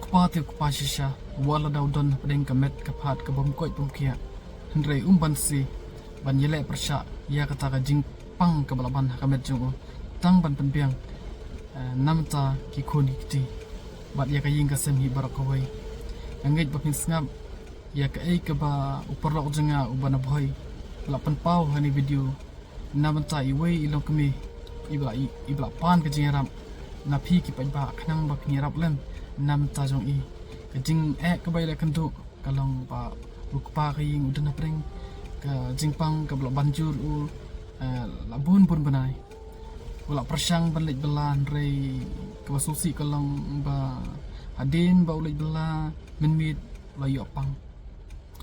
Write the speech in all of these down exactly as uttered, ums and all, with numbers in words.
Kpa te u kpa shisha, wat la da u don hapdeng ka met ka phad ka bym koit bym khiah, hynrei um banse ban ïaleh pyrshah ïa kata ka jingpang kaba la ban ha ka met jong u, tang ban pynbiang, eh, namar ki khun ki kti bad ïa ka ïing ka sem hi baroh kawei. Nga ngeit ba phin sngap ïa kaei kaba u paralok jong nga u Bah Nabhoi u la pynpaw ha kane ka video. Na bynta iwei i longkmie iba la, i, iba la pan ka jingïarap na phi ki paidbah, khnang ba phin ïarap lem na bynta jong i. Ka jingeh kaba i la kynduh ka long ba u kpa ka ïing u don hapdeng ka jingpang kaba la ban jur u, eh, la bun bun bnai. U la pyrshang ban leit bylla, hynrei kaba sngewsih ka long ba hadien ba u leit bylla mynmiet u la ïoh pang.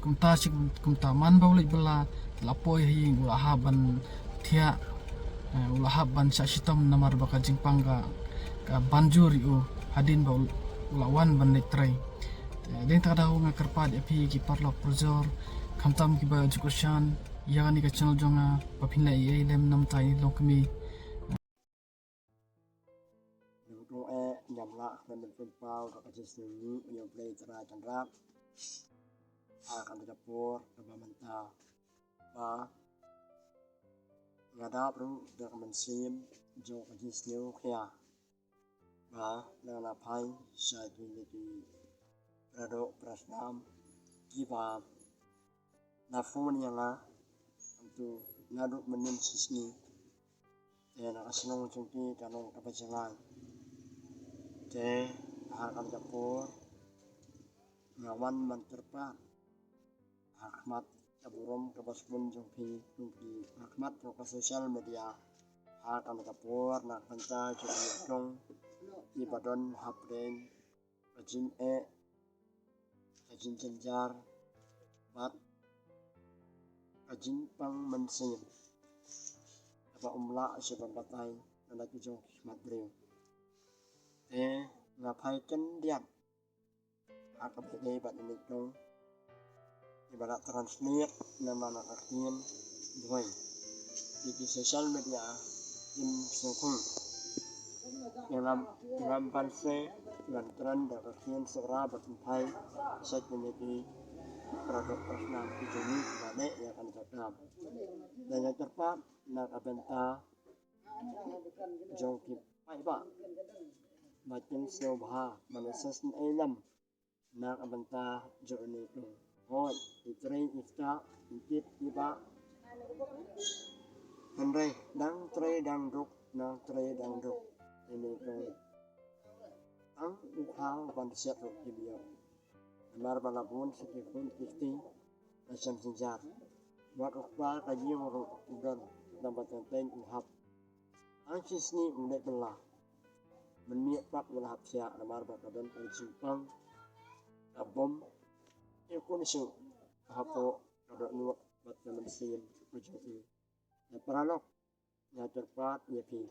Kumta shi kumta, man ba u leit bylla, la poi ha ïing, u la hap ban thiah, eh, u la hap ban shah shitom namar ba ka jingpang ka, ka ban jur ïa u hadien ba u, u la wan ban leit trei. Te dei ta ka daw nga kyrpad ïa phi ki paralok parajor, khamtam kiba ju kyrshan ïa kane ka channel jong nga, ba phin leh ei ei lem na bynta i longkmie. Nangta eh, ngam lah ban pynpaw da ka jingsngew ïa U Blei Trai Kynrad ha kane ka por kaba mynta, ba nga dap ruh da ka mynsiem jong ka jingsngewkhia ba ngan phai sha kine ki paradoh parasnam kiba la phone ïa nga, hangto naduh mynnin shisngi. Te na ka shnong jong ki ka long kaba jngai. Te ha kane ka por nga wan ban kyrpad ha khmat ka burom kaba sbun jong phi, jong ki ha khmat jong ka social media. Ha kane ka por na ka bynta jong ki ïing ki ba don hapdeng ka jingeh, ka jingjynjar bad ka jingpang mynsiem kaba ym lah shuh ban batai na la ki jong ki khmat briew. Te nga phai khyndiat ha kaba ïadei bad ine i kong, iba la transmit namar ka ktien Bhoi. Ki, ki social media kim sngewkhih. Ngam, ngam banse ngan kren da ka ktien Sohra bad Pynphai sha kine ki paradoh parasnam ki jong ngi kiba leh ïa kane ka kam. Te nga kyrpad na ka bynta jong ki paidbah ba kin sngewbha ban ïasngewsih lem na ka bynta jong ine i kong. Hooid, i trei i ktah, i kit i bah. Hynrei dang trei dang duk, dang trei dang duk, ine i kong, tang u khaw ban shet ruh kim ïoh. Namar ba la bun sha ki khun ki kti la shem jynjar. Wat u kpa ka ïing ruh u don, dang ba teng teng u hap. Tang shi sngi u leit bylla. Mynmiet pat u la hap thiah namar ba ka don ka jingpang ka bym ïoh khuslai shuh hapoh ka dohnud bad ka mynsiem ka jong u. Te paralok, nga kyrpad ïa phi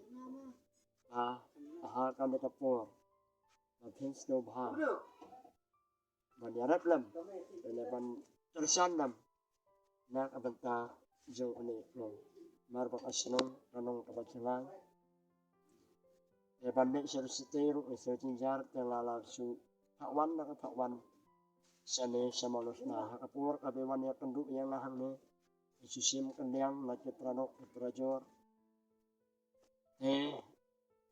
ba ha kane ka por ba phin sngewbha ban ïarap lem, lane ban kyrshan lem na ka bynta jong une u kong. Namar ba ka shnong ka long kaba jngai. Te ban leit sha Riverside ruh, sha Jinjar te la la shu phah wan na ka phah wan shane sha Mawlai Shnai. Ha ka por kaba wan ïakynduh ïa nga hangne, shu shim kyndiang na ki paralok ki parajor. Te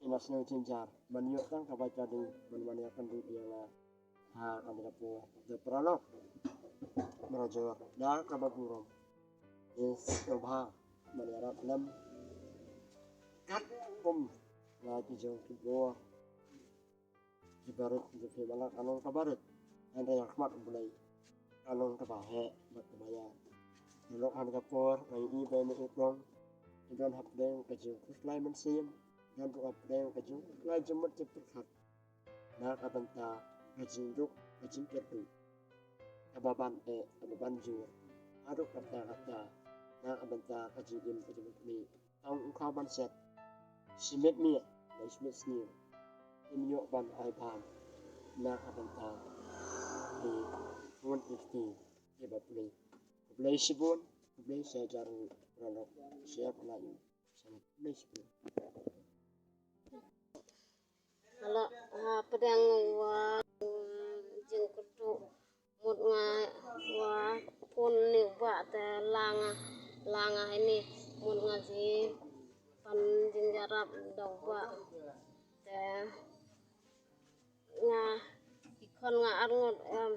i la sngew jynjar ban ïoh tang kaba ïadei ban wan ïakynduh ïa nga ha kane ka por. Te paralok parajor, da kaba burom, i sngewbha ban ïarap lem katkum la ki jong ki briew. Ki barit, ki barit, ba la ka long ka barit. Hynrei ha khmat U Blei ka long kaba heh bad kaba ïar. Nalor ha kane ka por nga ïohi ba ine i kong i don hapdeng ka jingkhuslai mynsiem, don ruh hapdeng ka jingkhuslai jingmut jingpyrkhat na ka bynta ka jingduk ka jingkyrduh kaba ban eh kaba ban jur haduh katta katta na ka bynta ka jingim ka jingmut. Tang u khaw ban shet, shimet miet bad shimet sniew, im ïoh ban ai bam na ka bynta ki khun ki kti kiba pule. Khublei shibun, khublei shihajar nguh paralok, share, like, share, khublei shibun. Halo, ha, pdeng wa, wa, jingkyrduh. Mut nga wa pun ni u bah te la nga, la nga ini. Mut nga ji pan jingjarap da u bah. Te nga ki khon nga arngut em.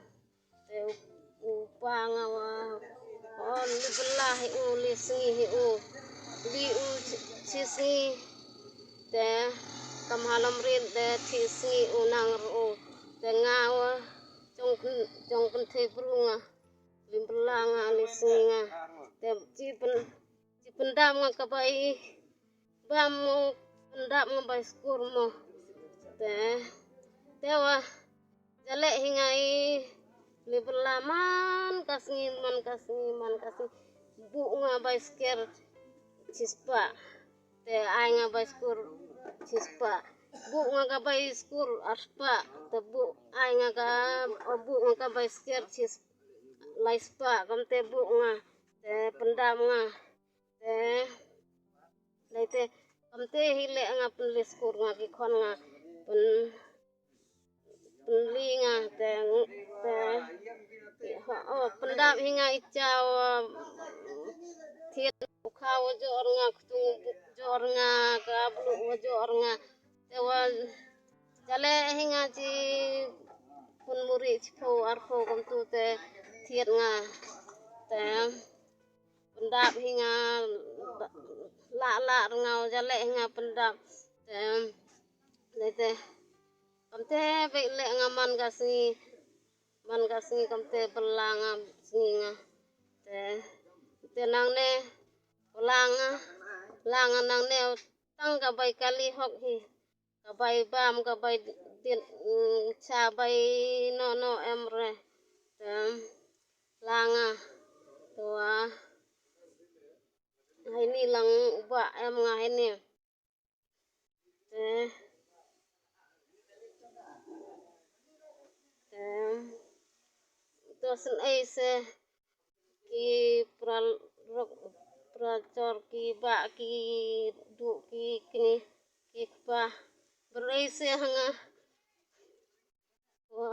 Te u pa nga wa, o, li bylla hi u, li sngi hi u, li u chi, chi sngi. Te kam halom rit te chi sngi u nang ru. Te nga wa jong kyn, jong kynthei bru nga, li bylla nga, li sngi nga. Te chi pyn, chi pyndap nga ka bai bam, mo pyndap nga bai skur mo. Te, te wa ja leh hi nga i li bylla man ka sngi, man ka sngi, man ka sngi. Buh nga bai sker chispah. Te ai nga bai skur chispah. Buh nga ka bai skur arspah. Te buh ai nga ka, o, buh nga ka bai sker chis, laispah. Kam te buh nga. Te pyndap nga. Te, lai te, kam te hi leh nga pynli skur nga ki khon nga. Pyn, pynli nga te, te, ha, o, pyndap hi nga i chaw, thied u khaw wa jor nga, ktung buk jor nga, ka bluh wa jor nga. Te wa ja leh hi nga chi pun muri chi phew ar phew kumtu te thied nga. Te pyndap hi nga, la la nga ja leh hi nga pyndap. Te, le te, kam te beh leh nga man ka sngi, man ka sngi kam te bylla nga sngi nga. Te, te nangne, bylla nga, bylla nga nangne, tang ka bai kali hok hi. Ka bai bam, ka bai dit, mm, cha bai no no em re. Te, la nga, te wa. Haini lang u bah em nga haini. Te, te, to sngewsih se ki pra rok, pra chor, ki bah, ki duh, ki kñi, ki kpa. Bret se ha nga. Wa,